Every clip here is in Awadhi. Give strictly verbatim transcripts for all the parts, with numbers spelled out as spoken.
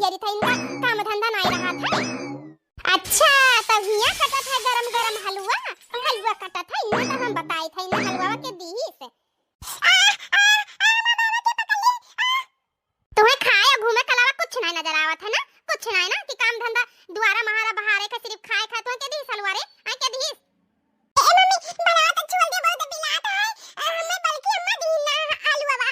यरी था इनका काम धंधा नाई रहा था। अच्छा, तब हियाँ कटत है गरम गरम हलवा, हलवा कटत है, इन्हें तो हम बताई था, इन्हें हलवा के दीही से। आ, आ, आ, हमार बाबा के पकड़ ले, आ। तुम्हें खाए और घूमे के अलावा कुछ नहीं नजर आवत है ना, कुछ नहीं ना कि काम धंधा दुआरा महारा बहारे के सिर्फ खाए खाए, तुम्हें के दीही हलवा रे, आ के दीही? ए मम्मी, बनावा तो छोड़ दे, बहुत बिलात है, आ, हमें बल्कि अम्मा दी ना हलवा बा।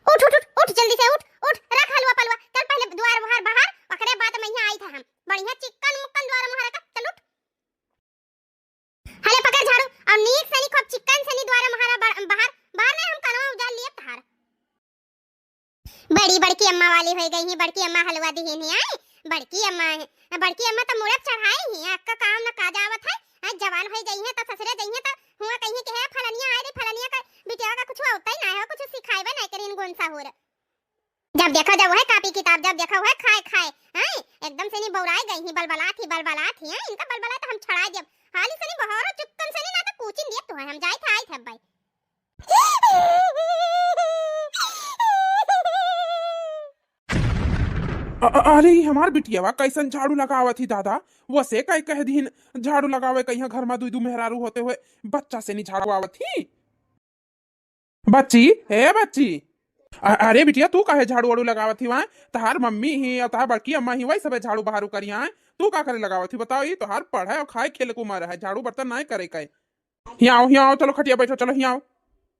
उठ, उठ, उठ, उठ, जल्दी से उठ, उठ, रख हलवा पलवा। चल पहले द्वार बाहर, बाहर, ओकरे बाद में यहाँ आई था हम। बढ़िया चिक्कन मुक्कन द्वार महारा का, चल उठ। हले पकड़ झाड़ू, और नीक से नी खूब चिक्कन से नी द्वार महारा बा-, बाहर, बाहर नहीं हम कनवा उजाल लिए तहार। बड़ी बड़की अम्मा वाली हो गई ही, बड़की अम्मा हलवा दी ही नहीं आई, बड़की अम्मा है, बड़की अम्मा तो मुड़प चढ़ाई ही, आपका काम न काज आवत है, आज जवान हो गई है तो ससुरे गई है तो हुआ कहीं के है फलनिया आए रे फलनिया का बिटिया का कुछ होता ही ना है, कुछ सिखाएबे नहीं करी इन गुण सहूर। जब देखो जब वह कॉपी किताब, जब देखो वह खाए खाए, हैं? एकदम से नहीं बौराए गई ही, बलबलात ही, बलबलात ही, हैं? इनका बलबला तो हम छड़ाए देब। हाली से नहीं बहारो चुक्कन से नहीं ना तो कूचिन दिए तो है, हम जाए थे, आए थे भाई। अ-, अ-, अरे, ई हमार बिटियावा कैसन झाड़ू लगावत ही दादा, वसे कई कह दीन झाड़ू लगावे कहीं घर में दुई दू मेहरारू होते हुए बच्चा से नहीं झाड़ू आवत ही। बच्ची, ए बच्ची, अ-, अरे बिटिया, तू काहे झाड़ू वाड़ू लगावत ही वहाँ? तहार मम्मी ही और तहार बड़की अम्मा ही, वही सबे झाड़ू बहारू करिया है। तू का करे लगावत ही बताओ? ई तोहार पढ़े और खाए खेले के उम्र है, झाड़ू बर्तन नहीं करे के। हियाँ आओ, हियाँ आओ, चलो खटिया बैठो, चलो हियाँ आओ।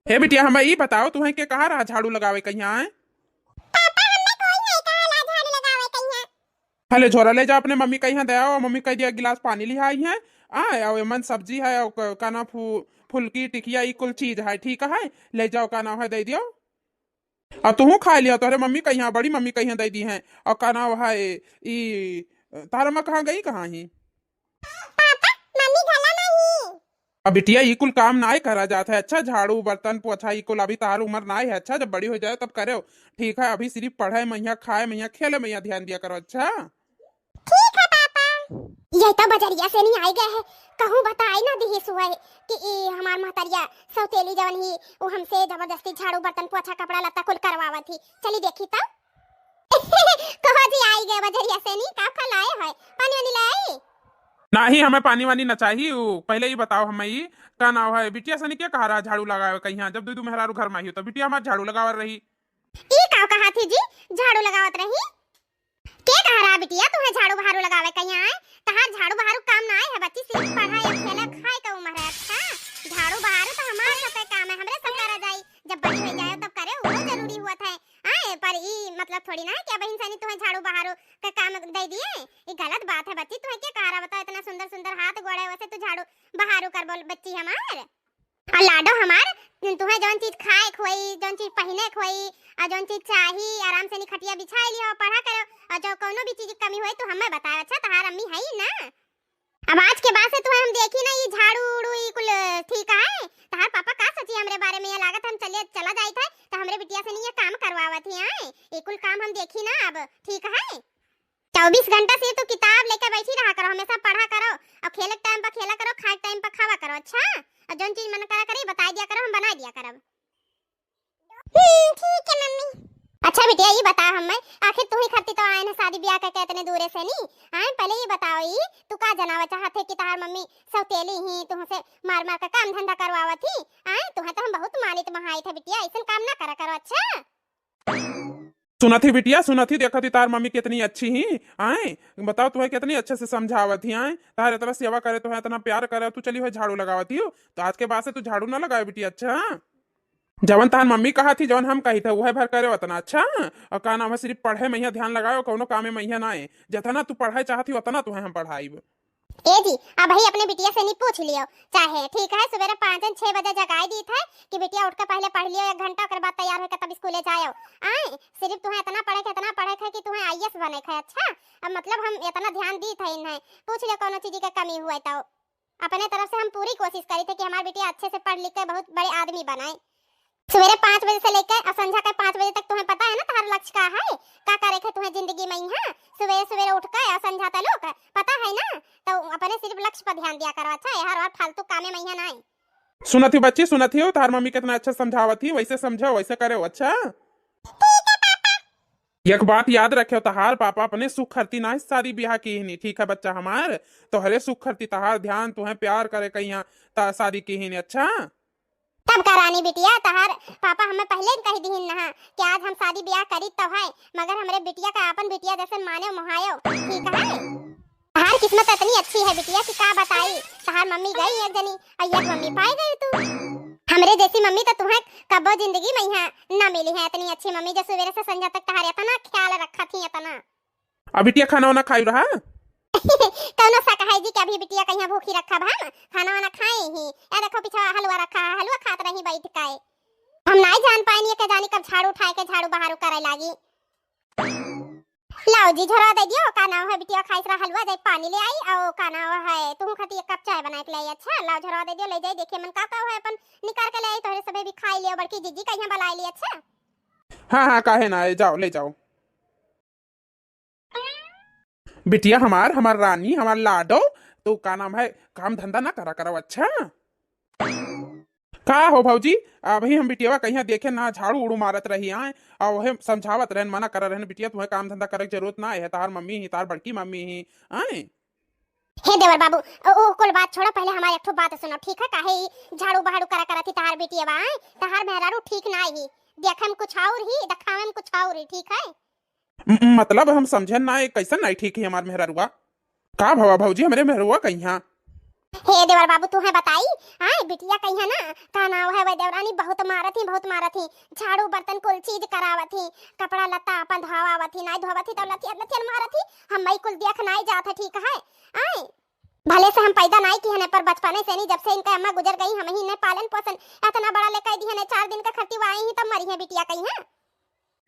हे बिटिया, हमें ई बताओ, तुम्हें के कहा रहा झाड़ू लगावे कहिया है? पापा, हमें कोई नहीं कहा ला झाड़ू लगावे कहिया। हले झोरा ले जाओ अपने मम्मी कहिया दे आओ, मम्मी कह दिया गिलास पानी लिया आई है। आ, आओ एमन सब्जी है, और क-, का नाम फु-, फुलकी, टिकिया, ई कुल चीज है, ठीक है, ले जाओ, का नाम है, दे दियो। और तुहू खा लिया, तोहरे मम्मी कहिया, बड़ी मम्मी कहिया दे दी है, और का नाम है, ई, तारा माँ कहाँ गई, कहाँ ही? पापा, मम्मी घला नहीं। अब बिटिया, ई कुल काम नाय करा जात है। अच्छा, झाड़ू, बर्तन, पोछा, ई कुल अभी तार उम्र नाय है। अच्छा, जब बड़ी हो जाए, तब करो। ठीक है, अभी सिर्फ पढ़े मैया, खाए मैया, खेले मैया ध्यान दिया करो। अच्छा? ठीक है, पापा। ये तो बजरिया से नहीं आए गए है। कहूँ बताई ना दिहिस हुए कि ई हमार महतरिया सौतेली जवन ही, वो हमसे जबरदस्ती झाड़ू, बर्तन, पोछा, कपड़ा लत्ता कुल करवावत ही। चली देखी तब। कहो जी, आई गए बजरिया से नी, का का लाए है? पानी वानी लाए? नाही, हमें पानी वानी न चाही। उ, पहले ई बताओ, हमें ई का नाव है, बिटिया सनी के कहा रहा झाड़ू लगावे कहिया, जब दुई दू मेहरारू घर में ही हो, तो बिटिया हमार झाड़ू लगावत रही। ई का कहा थी जी, झाड़ू लगावत रही? के कहा रहा बिटिया, तुम्हें झाड़ू बहारू लगावे कहिया है? तहार झाड़ू बहारू काम ना आए है बच्ची, सिर्फ पढ़ाई और खेले खाए का उम्र है। अच्छा, झाड़ू बहारू तो हमार सबके काम है, हमरे सब करा जाई, जब बड़ी हो जाए तब करे, वो जरूरी हुआ था। आए, पर ई मतलब थोड़ी ना है कि अब इंसानी तुम्हें झाड़ू बहारू का काम दे दिए। ई गलत बात है बच्ची, तुम्हें के कहा रहा बताओ, इतना सुंदर सुंदर हाथ गोड़ है, वैसे तू झाड़ू बहारू कर बोल बच्ची हमार। और लाडो हमार, तुम्हें जौन चीज खाए के होई, जौन चीज पहिने के होई, और जौन चीज चाही, आराम से नी खटिया बिछाई लियो, पढ़ा करो, और जो कौनो भी चीज की कमी होई तो हमें बताओ। अच्छा, तहार अम्मी है ही ना। अब आज के बाद से तुम्हें हम देखी ना, ये झाड़ू उड़ू, ये कुल ठीक है? तहार पापा का सोची हमरे बारे में? ये लागत हम चले, चला जाइत है, तो हमरे बिटिया से नहीं ये काम करवावत ही आए। ये कुल काम हम देखी ना अब, ठीक है? चौबीस घंटा से तू किताब लेके बैठी रहा करो, हमेशा पढ़ा करो, और खेले के टाइम पर खेला करो, खाए के टाइम पर खावा करो, अच्छा? और जौन चीज मन करा करे, बताई दिया करो, हम बनाई दिया करब। हम्म, ठीक है मम्मी। अच्छा बिटिया, ई बता हमें, आखिर तू ही खातिर तो आए न शादी ब्याह करके इतने दूरे से नी। आए, पहले ई बताओ, ई तू का जनावा चाहत है कि तहार मम्मी सौतेली ही, तुमसे मार मार के काम धंधा करवावत ही? आए, तुम्हें तो हम बहुत मानित महाई थे बिटिया, ऐसन काम ना करा करो, अच्छा? सुनत ही बिटिया, सुनत ही, देखत ही तार मम्मी कितनी अच्छी ही। आए, बताओ, तुम्हें कितनी अच्छे से समझावत ही। आए, तार इतना सेवा करे, तुम्हें इतना प्यार करे, तू चली हो झाड़ू लगावत ही हो, तो आज के बाद से तू झाड़ू ना लगावे बिटिया, अच्छा? जवन तार मम्मी कहा थी, जवन हम कही थे, वह भर करे उतना, अच्छा? और का नाम है, सिर्फ पढ़े में यहाँ ध्यान लगाओ, कौनो कामे में यहाँ ना आए। जितना तू पढ़े चाहत ही, उतना तुम्हें हम पढ़ाई। ए जी, अब ही अपने बिटिया से नहीं पूछ लियो, चाहे ठीक है, सवेरे पाँच छह बजे जगाई दी थे कि बिटिया उठ के पहले पढ़ लियो एक घंटा, ओकर बाद तैयार होके तब स्कूले जायो। आए, सिर्फ तुम्हें इतना पढ़े के, इतना पढ़े के कि तुम्हें आईएएस बने के, अच्छा? अब मतलब हम इतना ध्यान दी थे इन्हें, पूछ लियो कौनो चीज के कमी हुए तो। अपने तरफ से हम पूरी कोशिश करी थे कि हमार बिटिया अच्छे से पढ़ लिख के बहुत बड़े आदमी बनाए। सवेरे पाँच बजे से लेके और संझा के पाँच बजे तक तुम्हें पता है ना तुम्हारा लक्ष्य का है, का करे के तुम्हें जिंदगी में यहाँ। सवेरे सवेरे उठ के और संझा तक लोग पता है ना, तो अपने सिर्फ लक्ष्य पर ध्यान दिया करो, अच्छा? यार और फालतू कामे में यहाँ ना आई। सुनत ही बच्ची, सुनत ही हो, तार मम्मी कितना अच्छा समझावत ही, वैसे समझो, वैसे करो, अच्छा? ठीक है पापा। एक बात याद रखेउ, तहार पापा अपने सुख खरती नाहीं शादी बियाह किहिन, ठीक है बच्चा हमार? तोहरे सुख खरती, तहार ध्यान, तुहें प्यार करे कहियाँ, ता शादी किहिन, अच्छा? तब का रानी बिटिया, तहार पापा हमें पहिले ही कहि दिहिन नहा कि आज हम शादी बियाह करी तो है, मगर हमरे बिटिया का आपन बिटिया जैसे मानेउ मोहाएउ, ठीक है? तहार किस्मत इतनी अच्छी है बिटिया कि का बताई। तहार मम्मी गई एक जनी और एक मम्मी पाए गई तू। हमरे जैसी मम्मी तो तुहें कब्बो जिंदगी में यहाँ ना मिली है, इतनी अच्छी मम्मी जो सुबेरे से संझा तक तहार इतना ख्याल रखा थी, इतना। अब बिटिया खाना वाना खाई रहा? कौनो शक है जी कि अभी बिटिया कहियाँ भूखी रखा बा? खाना वाना खाए ही। या देखो पीछे हलवा रखा है, हलवा खात रही बैठ के। हम नाई जान पाएनी के जानी कब झाड़ू उठाए के झाड़ू बहारू करे लागी। लाओ जी, झोरा दे दियो, का नाम है, बिटिया खाइस रहा हलवा, जाई पानी ले आई, और का नाम है, तुहू खाती एक कप चाय बनाए के ले आई, अच्छा, लाओ झोरा दे दियो, ले जाई, देखिए मन का का है, अपन निकाल के ले आई, तोहरे सबे भी खाई लियो, बड़की जीजी कहियाँ बुलाए ली, अच्छा। हाँ, हाँ, काहे ना, ए, जाओ, ले जाओ। बिटिया हमार, हमार रानी, हमार लाडो, तो का नाम है, काम धंधा ना करा करो, अच्छा? का हो भौजी, अभी हम बिटियावा कहियाँ देखे ना, झाड़ू उड़ू मारत रही आए, और वहे समझावत रहन, मना करत रहन, बिटिया तुहें काम धंधा करे के जरूरत ना है, तार मम्मी ही, तार बड़की मम्मी ही, आए। हे देवर बाबू, ओ, ओ कुल बात छोड़ो, पहले हमार एक ठो बात सुनो, ठीक है? काहे ई झाड़ू बहाड़ू करा करत ही तहार बिटियावा, आए? तहार मेहरारू ठीक ना ही, देखे में कुछ और ही, दिखावे में कुछ और ही, ठीक है? म-, मतलब हम समझे ना, ये कैसन नाई ठीक ही हमार मेहरारुआ? का भवा भौजी, हमरे मेहरुआ कहियाँ? हे देवर बाबू, तुहें बताई, आए बिटिया कहियाँ ना, का नाम है, वह देवरानी बहुत मारत ही, बहुत मारत ही, झाड़ू बर्तन कुल चीज करावत ही, कपड़ा लत्ता अपन धोवावत ही, नाई धोवत ही तो लथियन लथियन मारत ही, हम मई कुल देख नाई जात है, ठीक है? आए भले से हम पैदा नाई किहने, पर बचपने से नहीं, जब से इनका अम्मा गुजर गई, हम ही ने पालन पोषण इतना बड़ा ले कर दिहने, चार दिन का खर्ची आई ही तब मरी है बिटिया कहियाँ।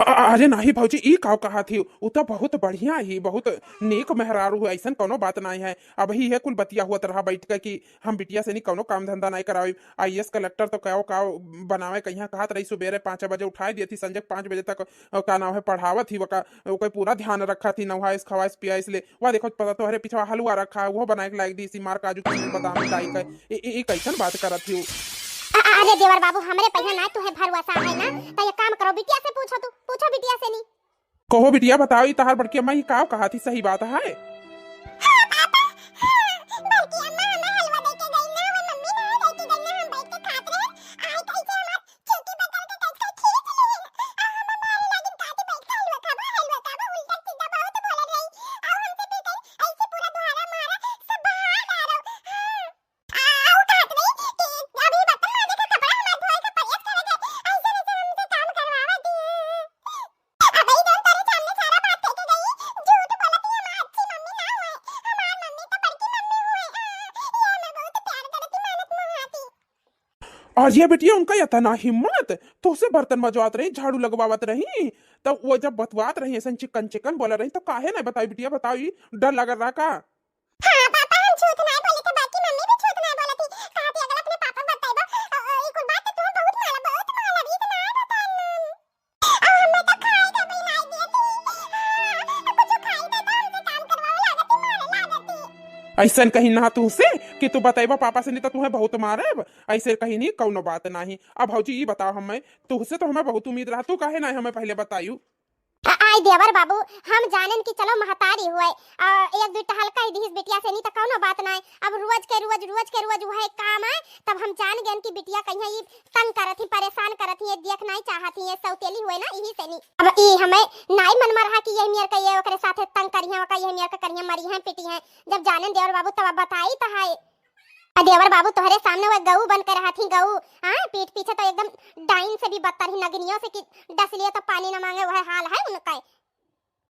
अ-, अ-, अरे नाही भौजी, ई काव कहा थी? उ तो बहुत बढ़िया ही, बहुत नीक मेहरारू है, ऐसन कौनो बात नाही है। अबही ये कुल बतिया हुआ तरह बैठ के कि हम बिटिया से नहीं कौनो काम धंधा नहीं करावी। आईएएस कलेक्टर तो काव काव बनावे कहियाँ कहत रही, सुबेरे पाँच बजे उठाए दिए थी, संजय पाँच बजे तक, अ, का नाम है, पढ़ावत ही, वका, ओकर पूरा ध्यान रखा थी, नवाइस, खवाइस, पियाइस ले। वह देखो, पता तोहरे पिछवा हलवा रखा है, वो बनाए के लायक दी, इसी मार काजू, किशमिश, बादाम डाई के। ए, ए, ए, कैसन बात करत ही? अ-, अ-, अरे देवर बाबू, हमरे पहिया ना तुहे भरोसा है ना, तो ये काम करो, बिटिया से पूछो, तू पूछो बिटिया से नहीं। कहो बिटिया, बताओ, ई तहार बड़की अम्मा ई काव कहा थी, सही बात है? हाँ पापा, हाँ, बड़की अम्मा हमें हलवा दे के गई ना, हमें मम्मी ना दे के गई ना, हम बैठ के खात रहे, आए कैसे हमार चुटकी पकड़ के कैसे खींच ली, आ हम मारे लागिन, काटी बैठ के हलवा खाबो, हलवा खाबो, उल्टा सीधा बहुत बोलत रही, आ हमसे फिर कही, ऐसे पूरा दोहारा मारा, सब बहा डारो, हाँ। आ, आ, उ कहत रही कि अभी बर्तन माजे के, कपड़ा हमार धोए के, प्रेस करे के, ऐसे वैसे हमसे काम करवावा दी। अबे ई जौन तोरे सामने सारा बात कह के गई, झूठ बोलत ही, हमार अच्छी मम्मी ना हुए, हमार मम्मी तो बड़की मम्मी हुए। आ, ये हमें बहुत प्यार करत ही, मानत मोहाती। और ये बिटिया उनका इतना हिम्मत, तोसे बर्तन मजवात रही, झाड़ू लगवावत रही, तब वो जब बतवात रही, ऐसन चिकन चिकन बोला रही, तो काहे ना बताई बिटिया, बताओ, ई डर लगत रहा का? हाँ पापा, हम झूठ नाय बोले थे, बाकी मम्मी भी झूठ नाय बोले थी। कहा थी अगर अपने पापा को बताइबो, अ, अ, ई कुल बात तो तुम बहुत मारा, बहुत मारा, अभी तो नाय बतान। आ, हमें तो खाए का भी नाय दिए थी। हाँ, तो कुछ खाई देता, हमसे काम करवावे लागत थी, मारे लागत थी। ऐसन कहीं ना तुमसे कि तू बताइबो पापा से, नहीं तो तुम्हें बहुत मारब। ऐसे कहीं नहीं, कौनो बात नहीं। अब भौजी, ई बताओ, हमें तुमसे तो हमें बहुत उम्मीद रहा, तू काहे ना हमें पहले बतायू? आ, आई देवर बाबू, हम जानेन कि चलो महतारी हुए, आ, एक दुई टहल कह दिहिस बिटिया से, नहीं तो कौनो बात नाय। अब रोज के रोज, रोज के रोज वह काम आए, तब हम जान गएन कि बिटिया कहियाँ ई तंग करत ही, परेशान करत ही, ये देख नाई चाहत ही, ये सौतेली हुए ना, इही से नहीं। अब ई हमें नाई मन में रहा कि ये मेर के ये ओकरे साथे तंग करिहें, ओका ये मेर के करिहें, मरिहें, पिटिहें। जब जानेन देवर बाबू, तब अब बताई तो है। आ देवर बाबू तोहरे सामने वह गऊ बन के रहत ही, गऊ, हाँ, पीठ पीछे तो एकदम डाइन से भी बदतर ही, नगनियों से कि डस लिए तो पानी न मांगे, वह हाल है उनका।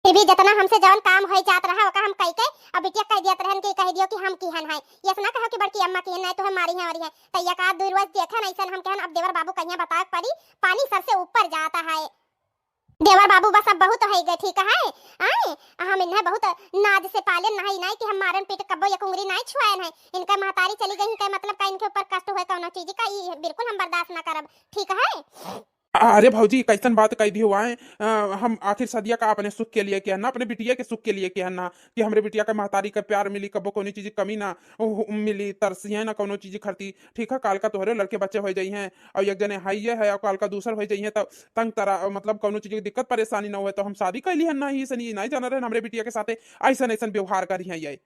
फिर भी जितना हमसे जवन काम होई जात रहा, ओका हम कह के, अब बिटिया कह दियत रहन कि कह दियो कि हम किहन है, ये ना कहो कि बड़की अम्मा किहन है, तोहे मारी है, और है, तो एक आध दो रोज देखे ना, ऐसन हम कहन, अब देवर बाबू कहिया बतावे पड़ी, पानी सर से ऊपर जाता है। देवर बाबू, बस अब बहुत होइ गए, ठीक है? आए, हम इन्हें बहुत नाज से पालेन, नहीं, नहीं कि हम मारन पीट, कब्बो एक उंगली नहीं छुआएन है। इनका महतारी चली गई, इनका मतलब का इनके ऊपर कष्ट हुए कौनो चीज का, ई बिल्कुल हम बर्दाश्त ना करब, ठीक है? अरे भौजी, कैसन बात कह दियो आए? अ, हम आखिर सदिया का अपने सुख के लिए किया ना, अपने बिटिया के सुख के लिए किया ना, कि हमरे बिटिया का महतारी का प्यार मिली, कबो कोनो चीज कमी ना हो, मिली, तरसिए ना कोनो चीज खरती। ठीक है, काल का तोहरे लड़के बच्चे हो जाई हैं, और एक जने हाइये है, और काल का दूसर हो जाई हैं, तो तंग तरा, मतलब, कोनो चीज की दिक्कत परेशानी ना हुए, तो हम शादी कर ली है ना, ही से नहीं, नहीं जाना रहे हमरे बिटिया के साथे ऐसन, ऐसन व्यवहार करी हैं ये।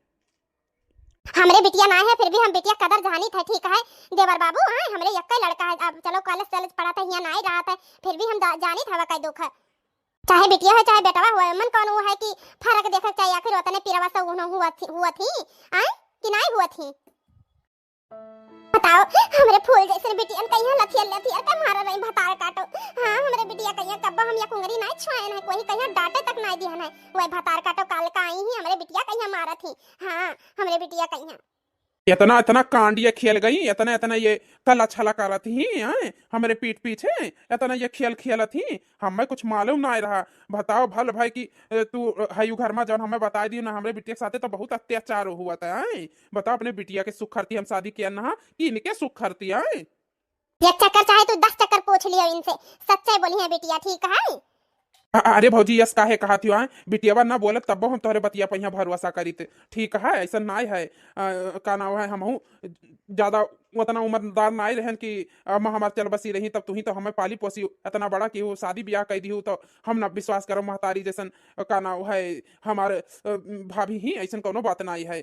हमरे बिटिया ना है, फिर भी हम बिटिया कदर जानित है, ठीक है देवर बाबू। हाँ, हमरे यक्के लड़का है, अब चलो कॉलेज, कॉलेज पढ़त है, हियाँ नाई रहत है, फिर भी हम जा-, जानित हवा का दुख है। चाहे बिटिया हो, चाहे बेटवा हो, मन कौन वो है कि फर्क देखे के चाहिए, आखिर उतने पीरवा से उन्हों हुआ थी, हुआ थी, आए कि नाई हुआ थी? बताओ, हमरे फूल जैसे बिटियन कहिया लथिया लथिया के मारा रही भतार काटो। हाँ, हमरे बिटिया कहिया कब्बा हम या कुंगरी नाई छुआयन है, कोई कहिया डांटे तक नाई दिहन है, वही भतार काटो काल का आई ही, हमरे बिटिया कहिया मारत ही। हाँ, हमरे बिटिया कहिया। इतना, इतना कांड ये खेल गई, इतना, इतना ये कला छला करत ही, हैं? हमरे पीठ पीछे इतना ये खेल खेलत ही, हमें कुछ मालूम ना रहा। बताओ भल भाई कि, ए, तू, ए, हयू घर में जौन हमें बताई दी ना, हमरे बिटिया के साथे तो बहुत अत्याचार हुआ था, हैं? बताओ, अपने बिटिया के सुख खरती हम शादी किया ना, कि इनके सुख खरती, हैं? एक चक्कर चाहे तू दस चक्कर पूछ लियो इनसे, सच्चे बोली है बिटिया, ठीक है? अ-, अरे भौजी, यस काहे कहा थियो, आए? बिटियावा ना बोलत तब्बो हम तोहरे बतिया पहिया भरोसा करीत। ठीक है, ऐसा नाय है। अ, का नाव है, हमहू ज्यादा उतना उम्रदार नाय रहन कि अम्मा हमार चल बसी रही, तब तू ही तो हमें पाली पोसी इतना बड़ा की हो, शादी ब्याह कह दी हो, तो हम ना विश्वास करो महतारी जैसन, अ, का नाव है, हमार, अ, भाभी ही, ऐसन कोनो बात नाय है।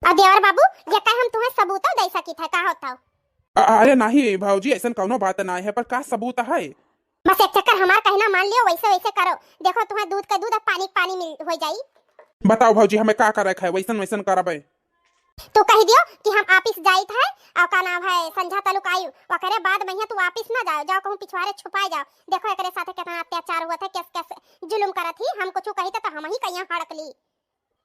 अब देवर बाबू, ये कहे हम तुम्हें सबूतो दे सकित है, का होता हो? अ-, अरे नहीं भौजी, ऐसन कौनो बात ना है, पर का सबूत है? बस एक चक्कर हमार कहना मान लियो, वैसे वैसे करो। देखो, तुम्हें दूध के दूध, अब पानी के पानी मिल हो जाई। बताओ भौजी, हमें का करे के है, वैसन वैसन करबे। तू कह दियो कि हम ऑफिस जाइत है, और का नाम है, संझा तलुक आई, ओकरे बाद महिया तू ऑफिस ना जाओ, जाओ कहूँ पिछवारे छुपाए जाओ। देखो, एकरे साथे कितना अत्याचार हुआ था, कैसे कैसे जुलुम करत ही, हम कुछ कही तो, तो हम ही कहिया हड़क ली।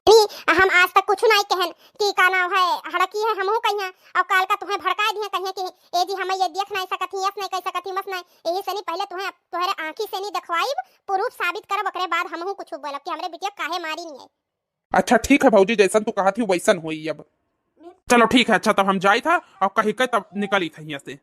नहीं, हम आज तक कुछ नहीं कहन कि का नाम है, हड़की है, हमहू कहिया, और काल का तुम्हें भड़काए दिया, कहिया कि ए जी, हम ये देख नहीं सकत ही, यस नहीं कह सकत ही, मस नहीं, यही से नहीं, पहले तुम्हें, तुम्हारे आँखी से नहीं देखवाइब, प्रूफ साबित करब, ओकरे बाद हमहू कुछ बोलब कि हमरे बिटिया काहे मारी नहीं है। अच्छा ठीक है भौजी, जैसन तू कहा थी वैसन होई अब। चलो ठीक है, अच्छा तब हम जाई था और कही के तब निकली था यहाँ से।